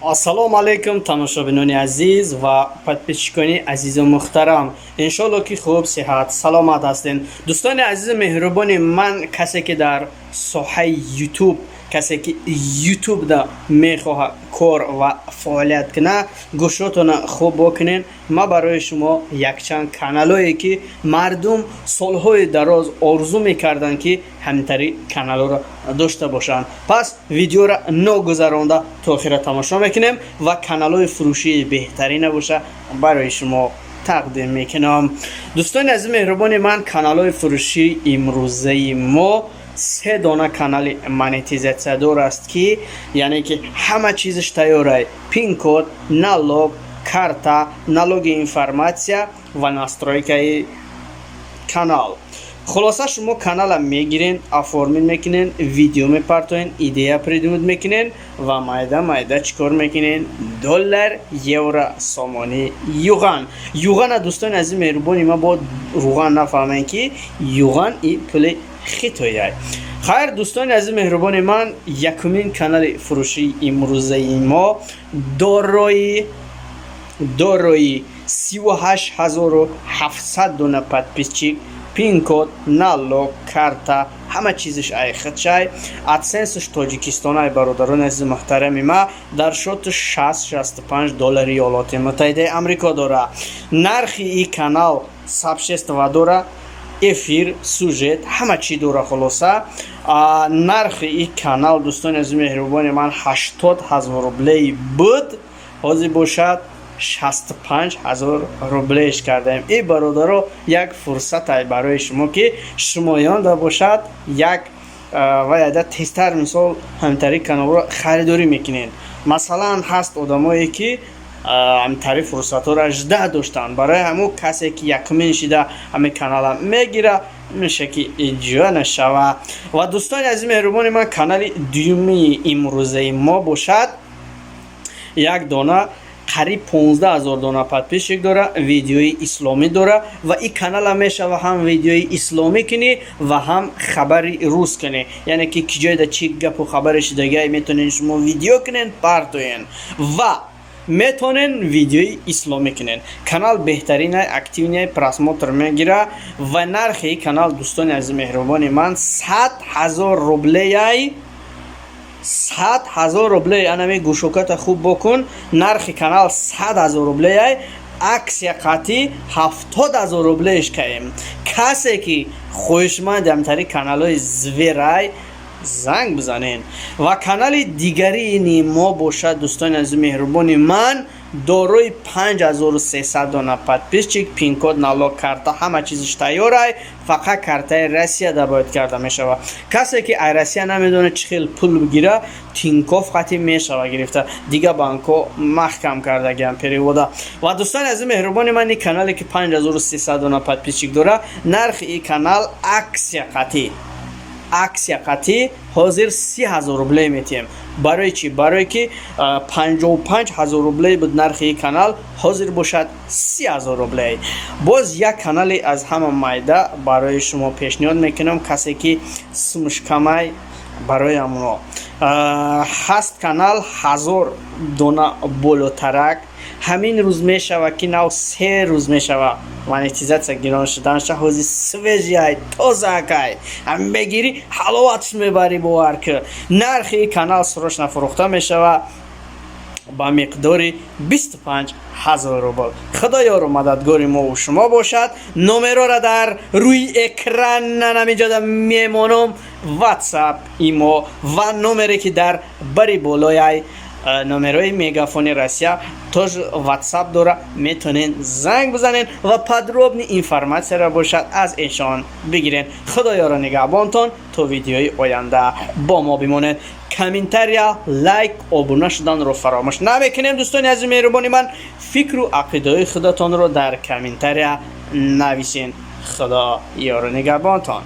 Ассалому алайкум, тамошобинони азиз ва подписчикони азизу муҳтарам. Иншолло, ки хуб, сиҳат, саломат ҳастед. Дӯстони азизу меҳрубони ман, касе ки дар соҳаи Ютуб, касе ки Ютубда мехоҳад кор ва фаъолият кунад, гӯшотона хуб бокунед. Ман барои шумо якчанд каналое, ки мардум солҳои дароз орзу мекарданд, ки ҳаминтари каналҳоро дошта бошанд. Пас видеоро ногузаронда то охира тамошо мекунем ва каналҳои фурӯшии беҳтарина боша барои шумо тақдим мекунам. Дӯстони азиз, меҳрубони ман, каналҳои фурӯшии имрӯзаи мо се дона канали монетизатсиядор аст, ки яъне ки ҳама чизаш тайёрай: пин-код, налог, карта, налоги, информатсия ва настройкаи канал. Хулоса, шумо канала мегирен, оформить мекунен, видео мепартоен, идея придумать мекунен ва майда майда чӣ кор мекунен? Доллар, евро, сомонӣ, юан. Юана, дӯстони азиз, меҳрубони ман, бо руған нафаҳмем, ки юан и пули хитояй. Хайр, дӯстони азиз, меҳрубони ман, якумин канали фурӯшии имрӯзаи мо дорои 38 700 дона подписчик, пин-код, налог, карта, ҳама чизаш ай худшай, адсенсаш тоҷикистонай. Бародарони азизи муҳтарами ма, дар шоту 60-65 доллари Иёлоти Муттаҳидаи Амрико дора. Нархи и канал сообщество дора, эфир, сюжет, ҳама чӣ дора. Хулоса, нархи и канал, дӯстони азизи меҳрубони ман, 80 000 рублей буд, ҳозир бошад 65 000 рублеш кардаем. И бародаро, як фурсатай барои шумо, ки шумоёнда бошад як ваяда тезтар, мисол, ҳамтари каналро харидорӣ мекунед. Масалан, ҳаст одамое, ки ҳамтари фурсатҳоро жда доштанд. Барои ҳамун касе, ки якумин шида ҳамин канала мегира, меша ки иҷо нашава. Ва дӯстони азиз, меҳрубони ман, канали дуюми имрӯзаи мо бошад як дона қариб 15 000 дона подписчик дора, видеои исломӣ дора ва ин канала мешава ҳам видеои исломӣ кунӣ ва ҳам хабари рӯз кунӣ, яъне ки ки ҷойда чӣ гапу хабари шидагиай, метавонед шумо видео кунед, партоен ва метавонен видеои исломӣ кунед. Канал беҳтаринай, активный, просмотр мегира ва нархи канал, дӯстони азиз, меҳрубони ман, 100 000 рублеяй. 100 000 рублей. Анами гӯшоката хуб бокун. Нархи канал 100 000 рублеяй, акция қатӣ 70 000 рублееш каем. Касе ки хоҳишманди ҳамтари каналҳои зверай, занг бизанен. Ва канали дигарини мо бошад, дӯстони азиз, меҳрубони ман, дорои 5300 дона подписчик, пин-код, налог, карта, ҳама чизиш тайёрай, фақат картаи Россия добавить карда мешавад. Касе ки ай Россия намедонад чӣ хел пул бигира, Тинькофф қатӣ мешава гирифта, дига банкҳо маҳкам кардагиам перевода. Ва дӯстони азиз, меҳрубони ман, ин канале ки 5300 дона подписчик дора, нархи ин канал акция қатӣ ҳозир 30 000 рублей метиҳем. Барои чӣ? Барое ки 55 000 рублей буд нархи ин канал, ҳозир бошад 30 000 рублей. Боз як канале аз ҳама майда барои шумо пешниҳод мекунам. Касе ки сумушкамай, барои ҳамоно ҳаст канал 1000 дона болотарак. Ҳамин рӯз мешава, ки нав 3 рӯз мешава монетизатсия гирон шуданша. Ҳози свежий ай, тозаакай, ҳам мегирӣ, ҳаловатш мебарӣ, бовар ки. Нархи канал срочно фурӯхта мешава ба миқдори 25 000 рубл. Худо ёру мададгори мову шумо бошад. Номерора дар рӯи экран намиҷода мемонам, Ватсап, Имо ва номере, ки дар бари болояй, номерои Мегафони Россия тоже Ватсап дора, метонен занг бизанен ва подробный информатсияро бошад аз эшон бигирен. Худо ёро нигаҳбонтон, то видеои оянда бо мо бимонед. Комментария, лайк, обуна шуданро фаромӯш намекунем. Дӯстони азизи меҳрубони ман, фикру ақидаҳои худатонро дар комментария нависен. Худо ёру нигаҳбонтон.